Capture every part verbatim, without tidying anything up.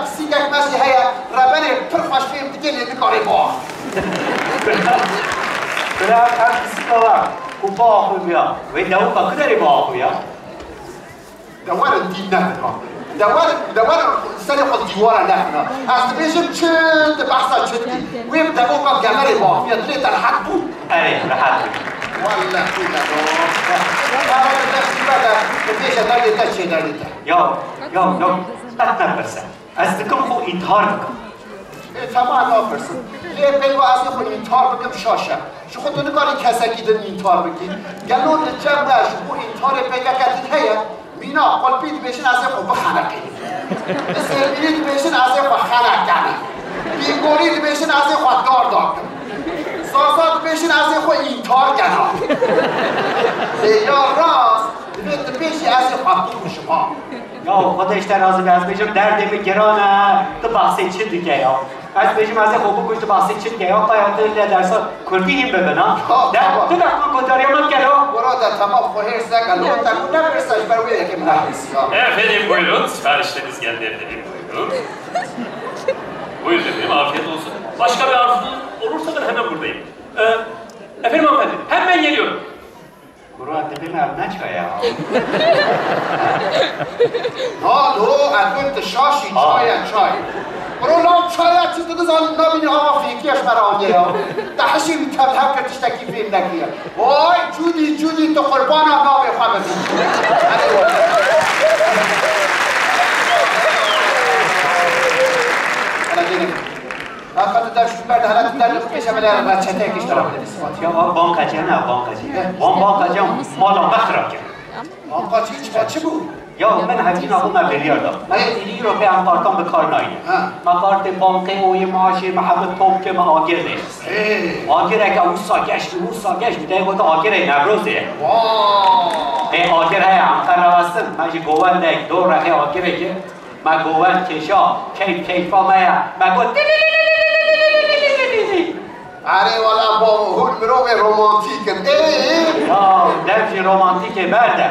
Pisîkek me jî heye, reberê pir xweş fêm dike lê nikarê biaxivî. Bira, ev pisîka we ku biaxiviya, wê dewika ku derê biaxiviya? De werin dîn nekin ha. De werin, de werin serê xwe dîwara nekin ha. Ez dibêjim çi, tu behsa çi dikî? Wê bi devoka gemerê biaxiviya, dilê te rehet bû. Erê, rehet bû. Wallahî te do. Ara tu destî vede, tu bêje derdê te çê, derdê te. Ya, ya, ya, qet nepirse. Ez dikim xwe întihar bikim. Ê, temam, napirsim. Lê peyva ez ê xwe întihar bikim şaş e. Ji xwe tu nikarî kesekî din întihar bikî. Gelo li cem me ji bo întiharê P K K din heye? Mîna, Qulpî dibêjin ez ê xwe bixeneqînim. Li Sêrmînî dibêjin ez ê xwe xeneqenim. Bîngolî dibêjin ez ê xwe dar dakim. Zaza dibêjin ez ê xwe întihar kenim. Lê ya rast, divê tu bêjî ez ê xwe bikujim ha. Ya Xwedê ji te razî be, ez bêjim derdê min giran e, tu behsê çi dike ya? Ez bêjim ez ê xwe bikujim, tu behsê çi dike ya? Qaya tu li dersa kurdî hîn bibin ha? Ha, de, tamam. Tu de xwe gotariya min kero. Wira de temam, xwe hêrs neke, lo te ku nepirse ji ber wê yekê min nehêsiya. Efendim buyurun, siparişleriniz geldi efendim, buyurun. Buyurun efendim, afiyet olsun. Başka bir arzunuz olursa ben hemen buradayım. Ee, efendim hanımefendi, hemen geliyorum. Kuro, dibê me ev ne çay e ha? Ha, lo, ez got tu şaş î, çay e, çay. Kuro, law çay e, çi tu nizanim, nabînî ava fêkiya ji me re aniye ya. Te hişê wî tevlihev kir, tiştekî fêm nekiriye. Vay, Cûdî, Cûdî, tu qurbana navê xwe bibî. Hadi wele. Hele gelin. Axa tu dev şûn berde, hele tu derdê xwe pêşe bide, reçeteyek ji te re bide, bi sifatiya. Ya, ev bankacî ne, ev bankacî. He. Wan bankacî mala me xirab kir. Bankacî çima, çi bû? Ya, min hevcîna xwe me biryar da. Me got, îro pê em kartan bi kar nayîne. Ha. Me kartê bankê, oyê maaşê, me hemû top kir, me agir lê xist. Ê. Agireke wisa geş, wisa geş, bi te got agirê Newrozê ye. Vay. Ê, agir heye, em qe rawestin, me ji govendek, dorexê agirê kir. Me govend kêşa, keyf keyfa me ye. Me got, "Dî, dî, dî." Erê wala bavo, hûn mirovê romantîk in. Ê, ê. Ya, dev jî romantîkê berde.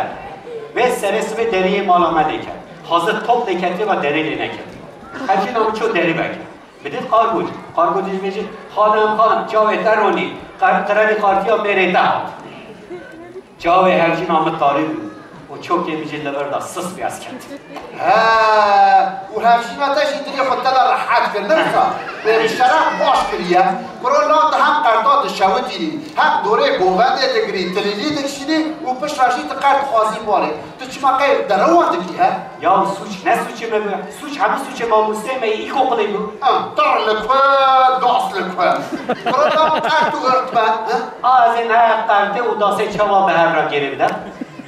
Vê serê sibê deriyê mala me dêke. Hazir top dêketiye ve derê lê neket. Hevcîna min çû derî veke. Bidît qargoc. Qargocê jî bêjî, "Xanim, xanim, çavê te ronî. Qer-, qirelî qartiya mêrê te hat." Çavê hevjîna min tarî bû û çokê min jî li vir de sis bî, ez ketim. He, û hevjîna te jî dilê xwe te de rehet kir, ne wisa? Bê şeref baş kiriye. Kuro, law tu hem qerta dişewitînî, hem dorê govendê digirî, tilîlî dikişînî û piştre jî tu qert dixwazî malê. Tu çima qey derewan dikî he? Ya sûc ne sûcê me bû. Sûc hemî sûcê mamosteyê me yê îlkokulê bû. Ha, tir li ku, das li ku. Kuro, law qert û ert be, he? A, ez ê ne qertê û dasê çawa bi hev re gêrê bidem?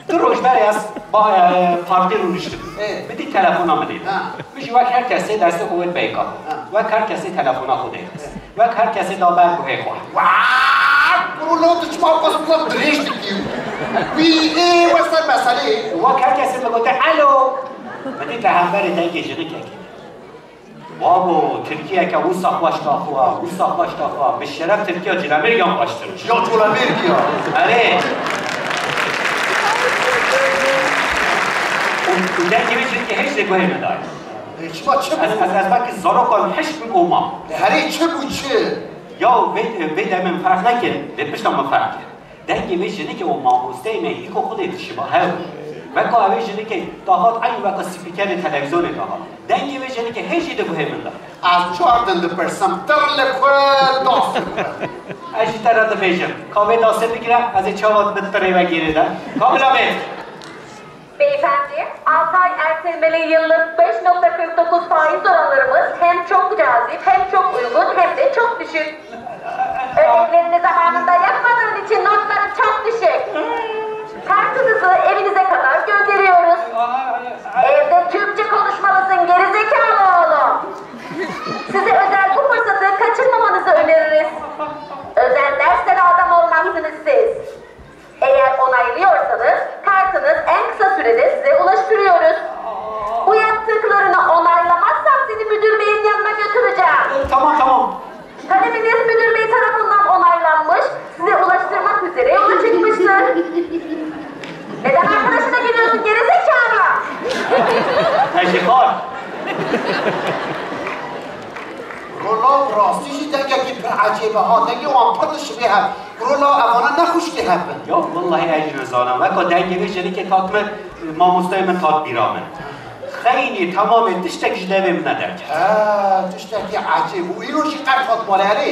Du roj berê ez ba, e, partî rûniştim. Ê. Min dî telefona min ê. Ha. Min jî wek her kesê destê xwe wê peyka. Ha. Wek her kesê telefona xwe dê. Wek her kesê da ber guhê xwe. Waa! Kuro, law tu çima qasitla dirêj dikî? Wî ê we ser meselê. Wek her kesê min gote, "Alo." Min dî li hemberê dengê jinikekê. Babo, tirkiyeke wisa xweş daxwa, wisa xweş daxwa. Bi şeref tirkiya Colemêrgiyan xweştir. Ya Colemêrgiya. Erê. Û, û dengê wê jinikê hêj lê guhê min dayê. Ê, çima, çi bû? Ez, ez, ez belkî zarokan hişk bûm û mam. Ê, herê çi bû, çi? Ya vê, vê demê min ferq nekir, vê pişta min ferq kir. Dengê vê jinikê û mamosteyê me îlkokulê dişiba hev bû. Weka vê jinikê dahat eynî weka spîkerê televîzyonê dahat. Dengê vê jinikê hê jî di guhê min de. Ez çar din dipirsim, tir li ku, das li ku? Ez jî te re dibêjim, ka vê dasê bigire, ez ê çawa bi tirê ve gêrê de. Ka bila bê. Beyefendi, altı ay ertelemeli yıllık beş nokta kırk dokuz faiz oranlarımız hem çok cazip, hem çok uygun, hem de çok düşük. Ödevlerini zamanında yapmadığın için notların çok düşük. Kartınızı evinize kadar gönderiyoruz. Evde Türkçe konuşmalısın, gerizekalı oğlum. Size özel bu fırsatı kaçırmamanızı öneririz. Özel derslere adam olmazsınız siz. Eğer onaylıyorsanız kartınız en kısa sürede size ulaştırıyoruz. Bu yaptıklarını onaylamazsan seni müdür beyin yanına götüreceğim. Tamam, tamam. Kaleminiz Kuro law, bi rastî jî dengekî pir ecêb e ha, dengê wan pir dişibê hev. Kuro law, evana ne xwişkê hev bin. Ya wellahî ez jî nizanim. Weka dengê vê jinikê kat min, mamosteyê min kat bîra min. Xeynî temamê tiştek ji devê min nederket. He, tiştekî ecêb. Û îro jî qet hat malê erê?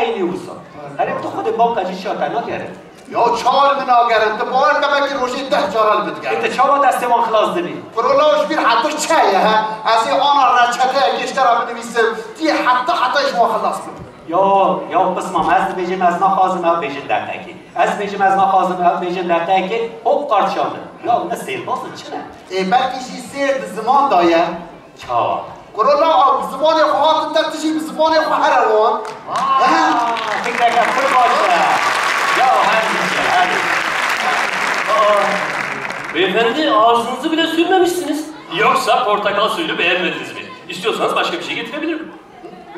Eynî wisa. Erê tu xwedê banka jî şiya te nagerin. Ya çawa li min nagerin? Tu bawer ke belkî rojê deh cara li min digerin. Ê, tu çawa destê wan xilas dibî? Kuro law, ji bîr hetir çi ye he? Ez ê ana reçeteyekê ji te re binivîsim, tu yê heta heta ji wan xilas bibî. Ya, ya pismam, ez dibêjim ez naxwazim ew bêjin dertekê. Ez dibêjim ez naxwazim ew bêjin dertekê, hop qarşiya min. Ya ne sêrbaz in, çi ne? Ê, belkî jî sêr di ziman de ye. Çawa? Kuro law, ew bi zimanê xwe hatin te, tu jî bi zimanê xwe here wan. He? Aa, fikreke pir baş e. Ya her şey, her şey. Aa, beyefendi, ağzınızı bile sürmemişsiniz. Yoksa portakal suyunu beğenmediniz mi? İstiyorsanız başka bir şey getirebilirim.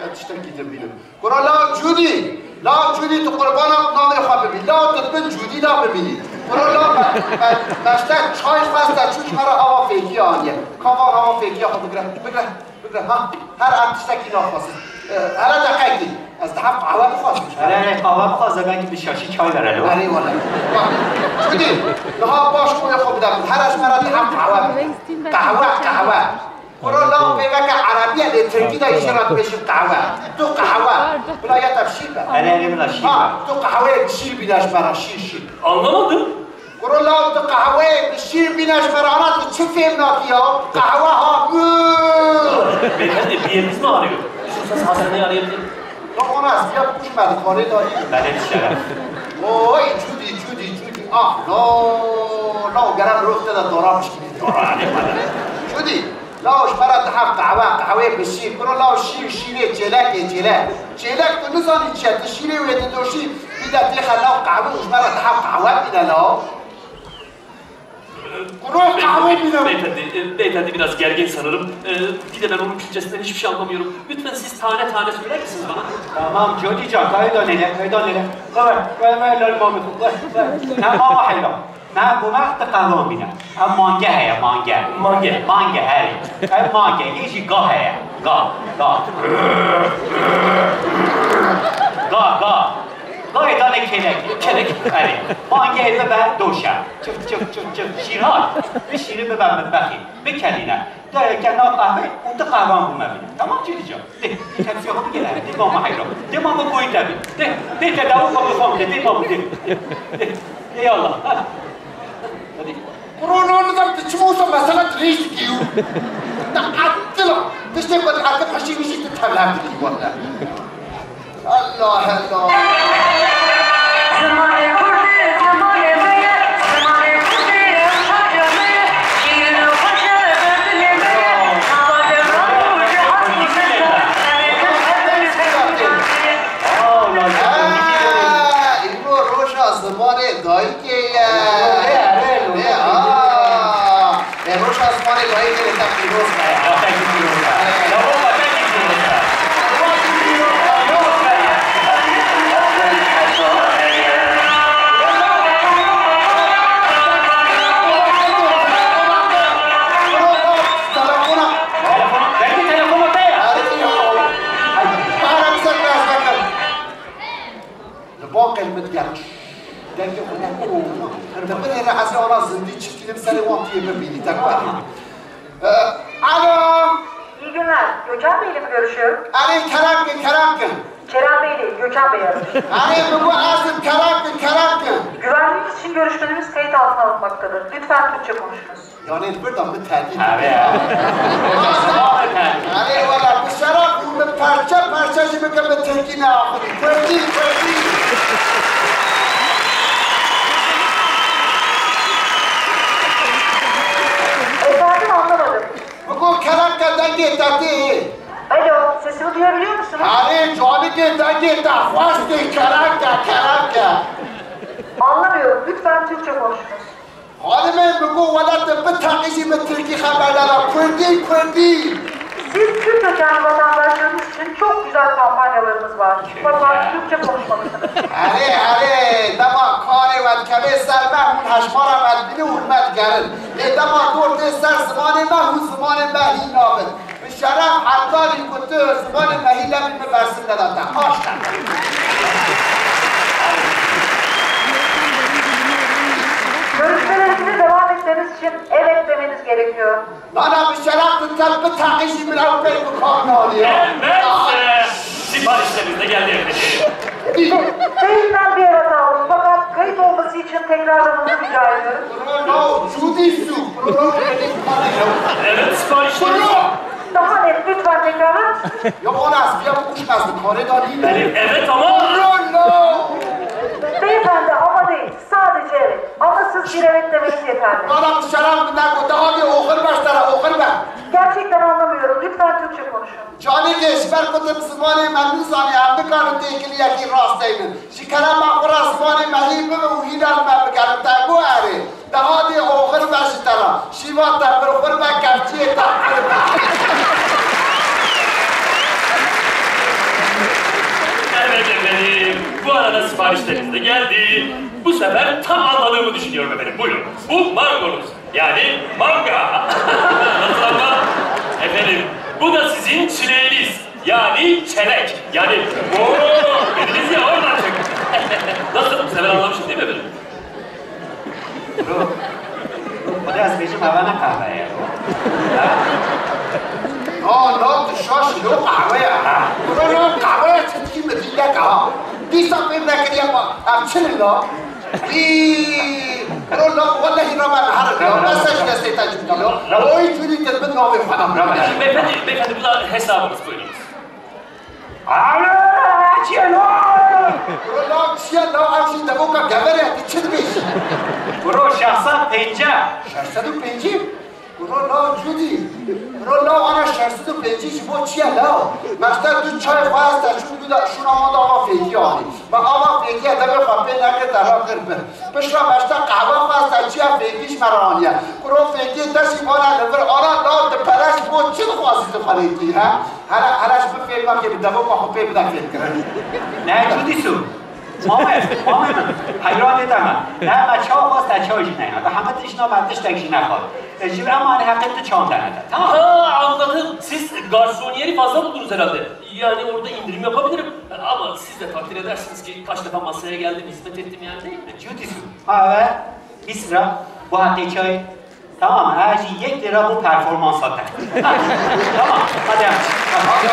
Ya tiştekî din bînim. Kuro law Cûdî, law Cûdî, tu qurbana navê xwe bibî. Law tu bin Cûdî da bimînî. Kuro law me, me, me ji te çay xwest, te çû ji me re ava fêkî aniye. Ka va ava fêkiya xwe bigre, bigre, bigre. Ha, her em tiştekî naxwazin. E, hele deqekî. Ez diham qehwe bixwazim. Hele, hele, qehwe bixwaze, belkî bi şaşî çay vere lo. Erê wele. Bak, Cûdî, niha baş xwe xwe bide min. Hele ji me re diham qehwe bigre. Qehwe, qehwe. Kuro law peyveke erebî ye, lê tirkî de jî re dibêjin qehwe. Tu qehwe. Bila ya te bi şîr be. Erê, erê, bila şîr be. Ha, tu qehweyê bi şîr bîne ji me re, şîr, şîr. Anlamadım. Kuro law, tu qehweyê bi şîr bîne ji me re, ana tu çi fêm nakî ya? Qehwe ha, mü. Beyefendi, bir yeriniz mi ağrıyor? İstiyorsanız hastaneye arayabilirim. Ya ona ez ya kuş me dixwarê da. Belê şeref. Oy, Cûdî, Cûdî, Cûdî. Ah, no, no, gere mirov te de dora pişkî. Dora, ne bana. Cûdî. Law ji me re dihef qehwe, qehweyê bi şîr. Kuro law şîr, şîrê çêlekê çêlek. Çêlek tu nizanî çi ye? Tu şîrê wê didoşî, bîde têxe law qehwe û ji me re dihef qehwe bîne law. Kuro qehwe bîne. Beyefendi, e, beyefendi biraz gergin sanırım. E, bir de ben onun Türkçesinden hiçbir şey anlamıyorum. Lütfen siz tane tane söyler misiniz bana? Tamam, Codî can, kayda nêne, kayda nêne. Ver, ver, ver, ver, Mahmut, ver, ver. Ne mama heyran. Me, bo me tu qehwan bîne. Ev mange heye, mange. Mange. Mange, erê. Ev mange, yê jî ga heye. Ga, ga. Ga, ga. Gayê dane kelek. Kelek. Erê. Mangeyê bibe doşe. Çif, çif, çif, çif. Şîr hat. Bi şîrî bibe mitbexê. Bikelîne. Dereke nav qehweyê û tu qehwan bo me bîne. Tamam Cîdî can. Dê, dê tepsiya xwe bigere. Dê mama heyran. Dê mama koyî te bî. Dê, dê te dawo xwe bi xwe bide. Dê mama dê. Dê, dê. Ey Allah. Ha. Hadi. Kuro law nizam tu çima wisa mesela dirêj dikî û. Te etila. Tiştê ku dihate peşî wî jî tu tevler dikî wele. Allah Allah. Zimanê Kurdî, zimanê me ye, zimanê Kurdî, ew şaca me ye, şîrin û xweş e, dilê me ye, nava devran û cihat û millet, ew ê hemû. Ha, îro roja zimanê dayikê ye. Erê, erê, erê. Ê, ha. Ê, roja zimanê dayikê li te pîroz be. Ya te jî pîroz be. Ya baba, te jî pîroz be. Telefona. Telefona. Belkî telefona te ye. Erê, ya. Para bize biraz bakın. Li bankê li min digerin. Dengê xwe ne. Di binê re ez ê ana zindî çi kîlim serê wan tuyê bibînî. Te ku erê. Ee, alo. İyi günler. Gökhan Bey ile mi görüşüyorum? Erê, kerem kin, kerem kin. Kerem Bey değil, Gökhan Bey aramış. Erê, min got ez im, kerem kin, kerem kin. Güvenlik için görüşmelerimiz kayıt altına alınmaktadır. Lütfen Türkçe konuşunuz. Yanê li vir de min terkî kir. Erê, erê. Erê, wela, bi şeref û min perçe perçe jî bikin, min tirkî neaxivî. Kurdî, kurdî. Efendim, anlamadım. Min got, kerem ke dengê te tê. Alo, sesimi duyabiliyor musunuz? Erê, canikê dengê te xwestê, kerem ke, kerem ke. Anlamıyorum, lütfen Türkçe konuşunuz. Xanimê, min got, wele tu biteqîjî, min tirkî xeber neda. Kurdî, kurdî. Biz Türk kökenli vatandaşlarımız için çok güzel kampanyalarımız var. Fakat Türkçe konuşmalısınız. Erê, erê, dema karê we dikeve ser me, hûn hejmara me dibînin, hûn me digerin. Lê dema dor tê ser zimanê me, hûn zimanê me hîn nabin. Bi Şeref, heta ku tu zimanê mehî lebî min bersiv nedate. Aşte. Görüşmelerinize devam etmeniz için evet demeniz gerekiyor. Nana, bi şeref tu tel biteqî jî min ew pey bi kar naliya. Evet, e, siparişleriniz de geldi efendim. Beyimden bir evet aldım fakat kayıt olması için tekrarlamanızı rica ediyorum. Bravo, Cudî su. Bravo, benim kardeşim. Evet, siparişleriniz. Bravo. Daha net lütfen tekrarlar. Ya ona ez viya bikuşim, ez bi karê de nîm. Evet, ama Bravo. Beyefendi ama değil. Sadece evet. Ama siz bir evet demeniz yeterli. Bana bi şeref min negot, hadi oxir be ji te re, oxir be. Gerçekten anlamıyorum. Lütfen Türkçe konuşun. Canê ke ji ber ku tu bi zimanê me nizanî, em nikarin têkiliyekî rast deynin. Ji kerema xwe re zimanê me hî bibe û hîna li me bigerin. Te got erê. De hadi oxir be ji te re. Şîva te bir xwe be, kevçiyê te bir be. Evet efendim. Bu arada siparişleriniz de geldi. Bu sefer tam anladığımı düşünüyorum efendim. Buyurun. Bu mangonuz. Yani manga. Nasıl ama? Efendim, bu da sizin çileğiniz. Yani çelek. Yani, ooo, dediniz ya, oradan çıktı. Nasıl? Bu sefer anlamışım değil mi efendim? Bro, bro, xwedê ez bêjim eve ne qehwe ye, bro. No, no, tu şaş, no qehwe ye. Bro, no qehwe ye, çitkî mi dîlek ha. Dîsa pê nekiriye ma, ev çi ne la? Î, bro, la, wellehî raba me herin ya. Mesaj destê te cûdî la. Oy cûdî te bin navê xwe nam. Beyefendi, beyefendi, bu da hesabınız, buyurunuz. Alo, çi ye lo? Bro, la, çi ye la? Ev jî devoka gever e, tu çi dibêjî? Bro, şeş sed û pêncî. Şeş sed û pêncî? Bro, la, cûdî. Bro, la, ana şeş sed û pêncî ji bo çi ye la? Me ji te du çayê xwe ez te şûn, du da şûna ma da ava fêkî anî. Me ava fêkî ye, devê xwe pê neke te re qir bin. Piştre me ji te qehwe xwe ez te çiya fêkî ji me re aniye. Bro, fêkî te jî vana li vir ana la, tu pere ji bo çi dixwazî tu xwe lê kî, he? Hele, hele ji min fêr nake, bi devoka xwe pê bide fêrkirin. Ne, Cudî su. Mame, mame min. Heyranê te me. Ne, me çawa xwest te çawa jî neyna. Te heme tiştna me tiştek jî nexwar. E, ji ema ne heqê tu çawa te nete. Tamam. Ha, anladım. Siz garsoniyeri fazla buldunuz herhalde. Yani orada indirim yapabilirim. Ama siz de takdir edersiniz ki kaç defa masaya geldim, hizmet ettim yani, değil mi? Cudî su. Ha, ve Îsra, bu heqê çay. Tamam, her şey yek lira bu performansa te. Tamam, hadi. Hadi,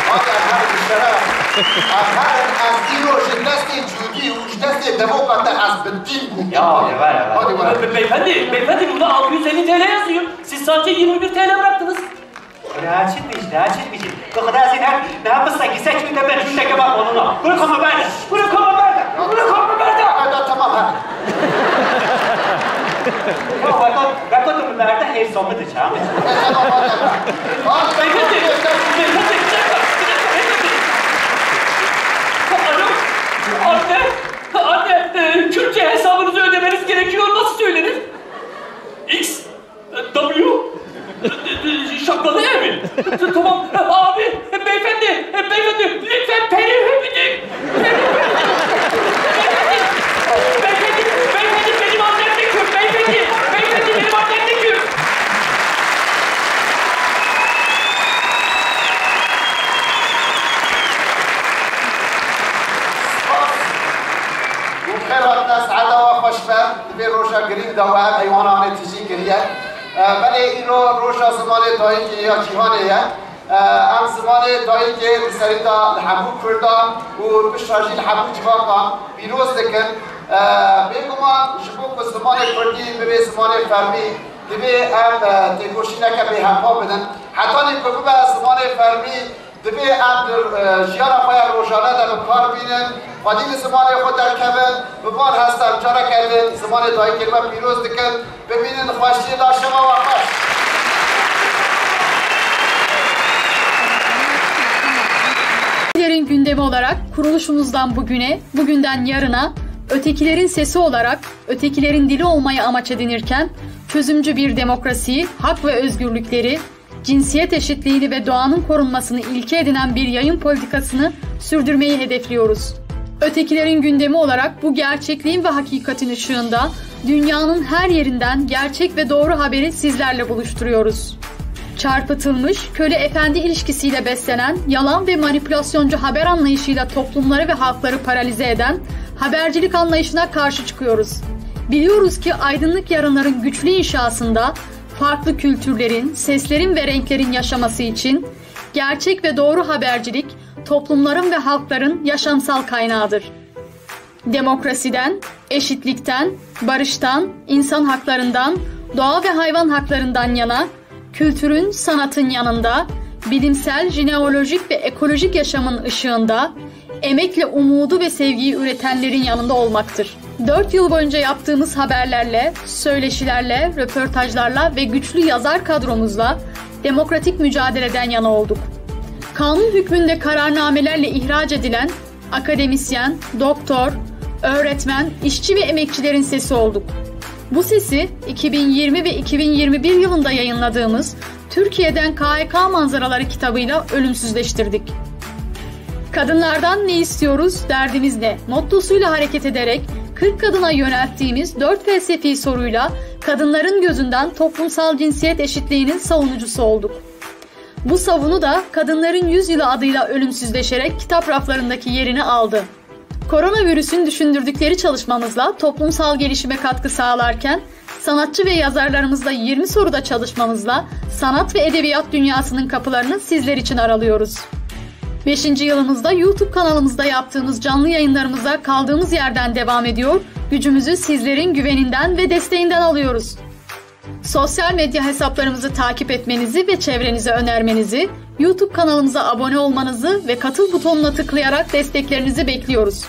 hadi, her bir şeref. Efendim, ez îro ji destê cûdî û ji destê devoka te ez bi dîn bûm. Ya, ya, ya, ya. Hadi, buyurun. Be-, beyefendi, beyefendi, burada altı yüz elli T L yazıyor. Siz sadece yirmi bir T L bıraktınız. Reçin bî, reçin bî. Tu xwedê ez ê ne, ne pistekî seçmî te be cûndeke me qoluna. Gul xwe me berde. Gul xwe me berde. Gul xwe me berde. Hadi tamam ha. Ya weka, weka tu me berde hêrsa min diçe. Beyefendi, beyefendi, bir dakika, bir dakika, beyefendi. Alo, anne, anne, e, Kürtçe hesabınızı ödemeniz gerekiyor. Nasıl söylenir? X. W? Şapkalı ev mi? Tamam. Abi, beyefendi, beyefendi, lütfen peri öpücük. Beyefendi, beyefendi, benim annem de Kürt. Beyefendi, beyefendi, benim annem de Kürt. Spas. Û xêr hatina, saeta we xweş be. Di vê roja girîng de we ev heywana anê tijî kiriye. E, belê îro roja zimanê dayikê ya cîhanê ye. E, em zimanê dayikê li serî de li hemû Kurda û piştre jî li hemû civakan pîroz dikin. E, bêguman ji bo ku zimanê Kurdî bibe zimanê fermî, divê em, e, têkoşîneke bêhempa bidin. Hetanî ku bibe zimanê fermî, Divê em di, e, jiyana xwe ya rojane de bi kar bînin, xwedî li zimanê xwe derkevin, bi van hesta em careke din zimanê dayikên me pîroz dikin. Bimînin xweşiyê de, şeva we xweş. Ötekilerin gündemi olarak kuruluşumuzdan bugüne, bugünden yarına, ötekilerin sesi olarak ötekilerin dili olmayı amaç edinirken, çözümcü bir demokrasiyi, hak ve özgürlükleri, cinsiyet eşitliğini ve doğanın korunmasını ilke edinen bir yayın politikasını sürdürmeyi hedefliyoruz. Ötekilerin gündemi olarak bu gerçekliğin ve hakikatin ışığında dünyanın her yerinden gerçek ve doğru haberi sizlerle buluşturuyoruz. Çarpıtılmış, köle efendi ilişkisiyle beslenen, yalan ve manipülasyoncu haber anlayışıyla toplumları ve halkları paralize eden habercilik anlayışına karşı çıkıyoruz. Biliyoruz ki aydınlık yarınların güçlü inşasında farklı kültürlerin, seslerin ve renklerin yaşaması için gerçek ve doğru habercilik toplumların ve halkların yaşamsal kaynağıdır. Demokrasiden, eşitlikten, barıştan, insan haklarından, doğa ve hayvan haklarından yana, kültürün, sanatın yanında, bilimsel, jeneolojik ve ekolojik yaşamın ışığında, emekle umudu ve sevgiyi üretenlerin yanında olmaktır. Dört yıl boyunca yaptığımız haberlerle, söyleşilerle, röportajlarla ve güçlü yazar kadromuzla demokratik mücadeleden yana olduk. Kanun hükmünde kararnamelerle ihraç edilen akademisyen, doktor, öğretmen, işçi ve emekçilerin sesi olduk. Bu sesi iki bin yirmi ve iki bin yirmi bir yılında yayınladığımız Türkiye'den K H K manzaraları kitabıyla ölümsüzleştirdik. Kadınlardan ne istiyoruz, derdimiz ne? Mottosuyla hareket ederek kırk kadına yönelttiğimiz dört felsefi soruyla kadınların gözünden toplumsal cinsiyet eşitliğinin savunucusu olduk. Bu savunu da Kadınların Yüzyılı adıyla ölümsüzleşerek kitap raflarındaki yerini aldı. Koronavirüsün düşündürdükleri çalışmamızla toplumsal gelişime katkı sağlarken sanatçı ve yazarlarımızla yirmi soruda çalışmamızla sanat ve edebiyat dünyasının kapılarını sizler için aralıyoruz. Beşinci yılımızda YouTube kanalımızda yaptığımız canlı yayınlarımıza kaldığımız yerden devam ediyor, gücümüzü sizlerin güveninden ve desteğinden alıyoruz. Sosyal medya hesaplarımızı takip etmenizi ve çevrenize önermenizi, YouTube kanalımıza abone olmanızı ve katıl butonuna tıklayarak desteklerinizi bekliyoruz.